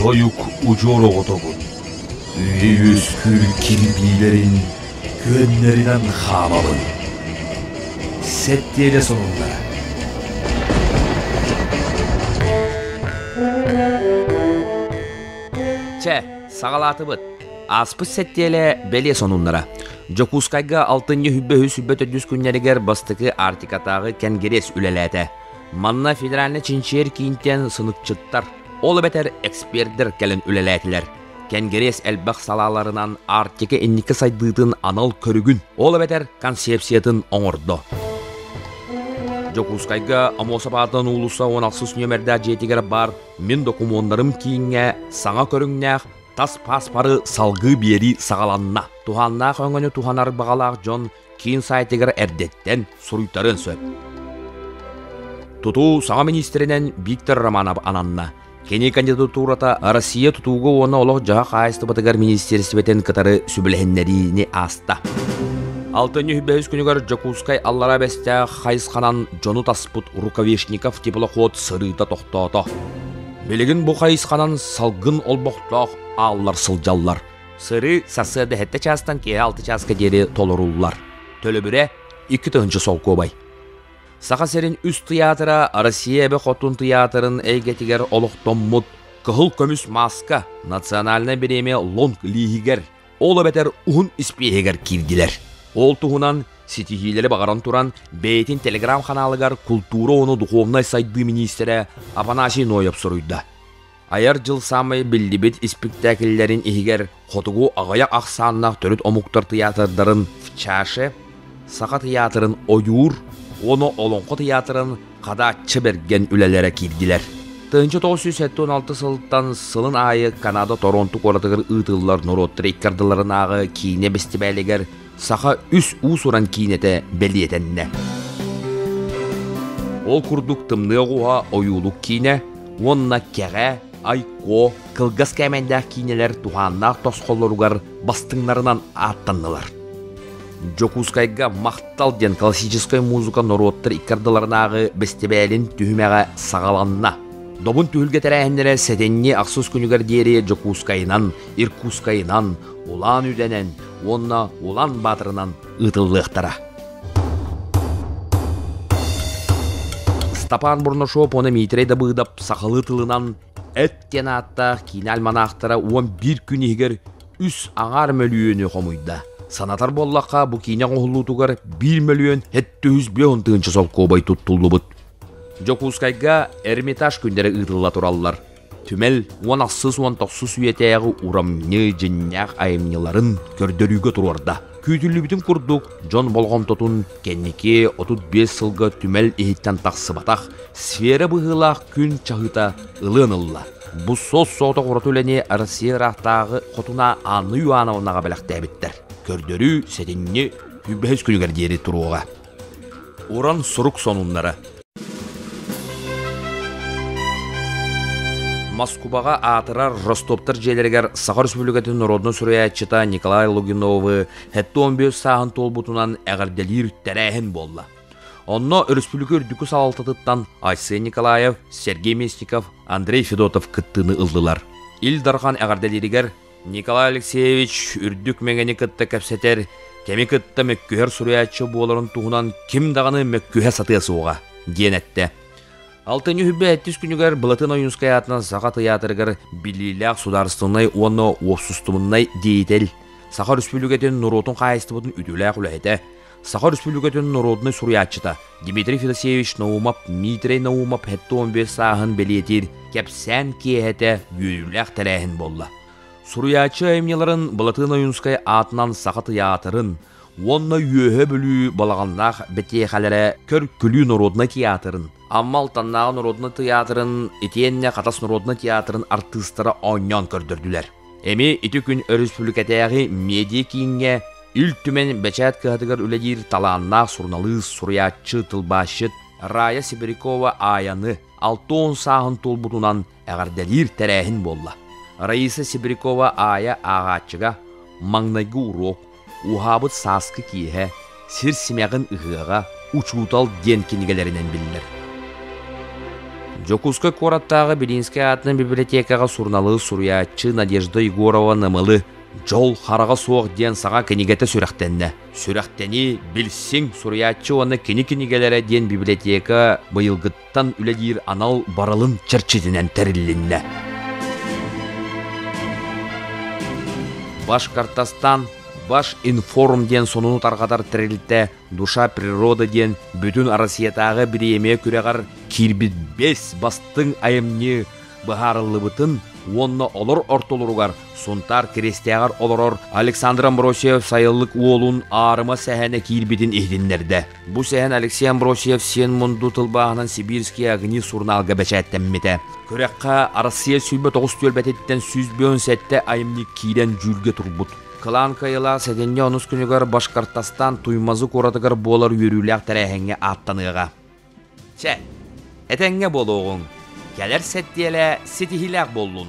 Тойук удьуор оҕотобун, үйэ үөскүүр кирбиилэрин күөннэринэн хаамабын. Сэттиэлэ сонуннара. Чэ, саҕалаатыбыт. Ааспыт сэттиэлэ бэлиэ сонуннара. Дьокуускайга алтынньы үһүс төрдүс күннэригэр бастакы Арктикатааҕы кэнгириэс үлэлээтэ. Манна федеральнай чинчийэр киинтэн сыныкчыттар, ол эбэтэр экспердэр кэлэн үлэлээтилэр. Кэнгириэс элбэх салааларынан Арктика инники сайдыытын анал көрүгүн, ол эбэтэр концепциятын оҥордо. Дьокуускайга Амосов аатынан уулусса 16 нүөмэрдээх дьиэтигэр баар Мин докумуоннарым кииҥҥэ саҥа көрүҥнээх тас пааспары салгыы биэрии саҕаланна. Туһааннаах өҥөнү туһанар баҕалаах дьон киин сайтыгар эрдэттэн суруйтарыан сөп. Тутуу саҥа миниистиринэн Виктор Романов ананна. Кини кандидатурата Россия тутууга уонна олох-дьаһах хаһаайыстыбатыгар министиэристибэтин кытары сүбэлэһиннэриини ааста. Алтынньы үһүс күнүгэр Дьокуускай Аллараа Бэстээх хайысханан дьону таспыт Рукавишников теплоход сырыыта тохтоото. Билигин бу хайысханан салгын олбохтоох ааллар сылдьаллар. Сырыы сарсыарда 7 чаастан киэһэ 6 чааска диэри толоруллар. Төлөбүрэ 2 тыһыынча солкуобай. Саха сирин үс тыйаатыра Россия эбэ хотун тыйаатырын эйгэтигэр олохтоммут Кыһыл көмүс мааска национальнай бириэмийэ лонг-лииһигэр, ол эбэтэр уһун испииһэгэр киирдилэр. Ол туһунан ситиһиилэри баҕаран туран, бэйэтин телеграм-ханаалыгар култуура уонна духовнай сайдыы миниистирэ Афанасий Ноев суруйда. Айар дьыл саамай биллибит испиктээкиллэрин иһигэр хотугу аҕыйах ахсааннаах төрүт омуктар тыйаатырдарын В чаше, Саха тыйаатырын Ойуур уонна Олоҥхо тыйаатырын Хадааччы бэргэн үлэлэрэ киирдилэр. 1976 сылтан сылын аайы Канада Торонто куоратыгар ыытыллар норуоттар икки ардыларынааҕы киинэ бэстибээлигэр саха үс уус-уран киинэтэ бэлиэтэннэ. Ол курдук Тымныы оҕуһа ойуулук киинэ уонна Кэҕэ, Айко кылгас кээмэйдээх киинэлэр туһааннаах тосхоллоругар бастыҥнарынан ааттаннылар. Дьокуускайга «Махтал» диэн классическай музыка норуоттар икки ардыларынааҕы бэстибээлин түһүмэҕэ саҕаланна. Добун түһүлгэ тэрээһиннэрэ сэтинньи ахсыс күнүгэр диэри Дьокуускайынан, Иркутскайынан, Улаан-Үдэнэн уонна Улан Баатырынан ыытыллыахтара. Степан Бурнашов уонна Митрий Дабыдов сахалыы тылынан «Эт» диэн ааттаах киинэ альманахтара 11 күн иһигэр үс аҥаар мөлүйүөнү хомуйда. Санатар буоллахха, бу киинэ оҥоһуллуутугар 1 мөлүйүөн 750 тыһыынча солкуобай туттуллубут. Дьокуускайга Эрмитаж күннэрэ ыытылла тураллар. Түмэл 16-19 үйэтээҕи урамньы дьиннээх айымньыларын көрдөрүүгэ туруорда. Күүтүллүбүтүн курдук, дьон болҕомтотун кэнники 35 сылга түмэл иһиттэн тахсыбатах сфера быһыылаах күн чаһыыта ылыан ылла. Бу сос-соҕотох ураты үлэни Россия ыраахтааҕы хотуна Анна Иоанновнаҕа бэлэхтээбиттэр. Көрдөрүү сэтинньи 25 күнүгэр диэри туруоҕа. Уран сурук сонуннара Москубаҕа аатырар Ростовтар дьиэлэригэр Саха Республикатын норуодунай суруйааччыта Николай Лугиновы 75 сааһын туолбутунан эҕэрдэлиир тэрээһин буолла. Онно өрөспүүбүлүкэ үрдүкү салалтатыттан Айсен Николаев, Сергей Местников, Андрей Федотов кыттыыны ыллылар. Ил Дархан эҕэрдэлииригэр Николай Алексеевич үрдүк мэҥэни кытта кэпсэтэр, кэми кытта мөккүһэр суруйааччы буоларын туһунан ким даҕаны мөккүһэ сатыа суоҕа, диэн эттэ. Алтынньы үһүбэ сэттис күнүгэр Былатын Ойуунскай аатынан Саха тыйаатырыгар биллиилээх судаарыстыбаннай уонна уопсустубаннай деятель, Саха Өрөспүүбүлүкэтин норуотун хаһаайыстыбатын үтүөлээх үлэһитэ, Саха Өрөспүүбүлүкэтин норуодунай суруйааччыта Дмитрий Федосеевич Наумов Дмитрий Наумов 75 сааһын бэлиэтиир кэпсээн киэһэтэ үөрүүлээх тэрээһин буолла. Суруйааччы айымньыларын Былатыан Ойуунскай аатынан Саха тыйаатырын уонна Үөһэ Бүлүү балаҕаннаах бэтиэхэлэрэ Көр-күлүү норуодунай театрын, Амма Алтаннааҕы норуодунай театрын итиэннэ Хатас норуодунай театрын артыыстара оонньоон көрдөрдүлэр. Эмиэ ити күн өрөспүүбүлүкэтээҕи медиа-кииҥҥэ Ил Түмэн бэчээт кыһатыгар үлэлиир талааннаах суруналыыс, суруйааччы, тылбаасчыт Рая Сибирякова Аайаны 60 сааһын туолбутунан эҕэрдэлиир тэрээһин буолла. Раиса Сибирякова Аайа ааҕааччыга маҥнайгы уруок, уһаабыт сааскы киэһэ, сир симэҕин ыһыаҕа, учуутал диэн кинигэлэринэн биллэр. Дьокуускай куораттааҕы Белинскэй аатынан библиотекаҕа суруналыыс суруйааччы Надежда Егорова Нымылы «Дьол хараҕа суох» диэн саҥа кинигэтэ сүрэхтэннэ. Сүрэхтэнии «Билсиҥ, суруйааччы уонна кини кинигэлэрэ» диэн библиотека быйылгыттан үлэлиир анал барылын чэрчитинэн тэриллиннэ. Башкортостан Башинформ диэн сонуну тарҕатар тэрилтэ Душа природы диэн бүтүн Россиятааҕы бириэмийэ күрэҕэр киирбит бэс бастыҥ айымньы быһаарыллыбытын уонна олор ортолоругар Сунтаар Кириэстээҕэр олорор Александр Амбросьев сайылык уолун аарыма сэһэнэ киирбитин иһитиннэрдэ. Бу сэһэн Алексей Амбросьев Сиэн Мунду тылбааһынан «Сибирские огни» сурунаалга бэчээттэммитэ. Күрэххэ Россия 29 түөлбэтиттэн 157 айымньы киирэн дьүүлгэ турбут. Кылаан кыайыылаах сэтинньи онус күнүгэр Башкортостан Туймазы куоратыгар буолар үөрүүлээх тэрээһиҥҥэ ааттаныаҕа. Чэ, этэҥҥэ буолуоҕуҥ. Кэлэр сэттиэлэ ситиһиилээх буоллун.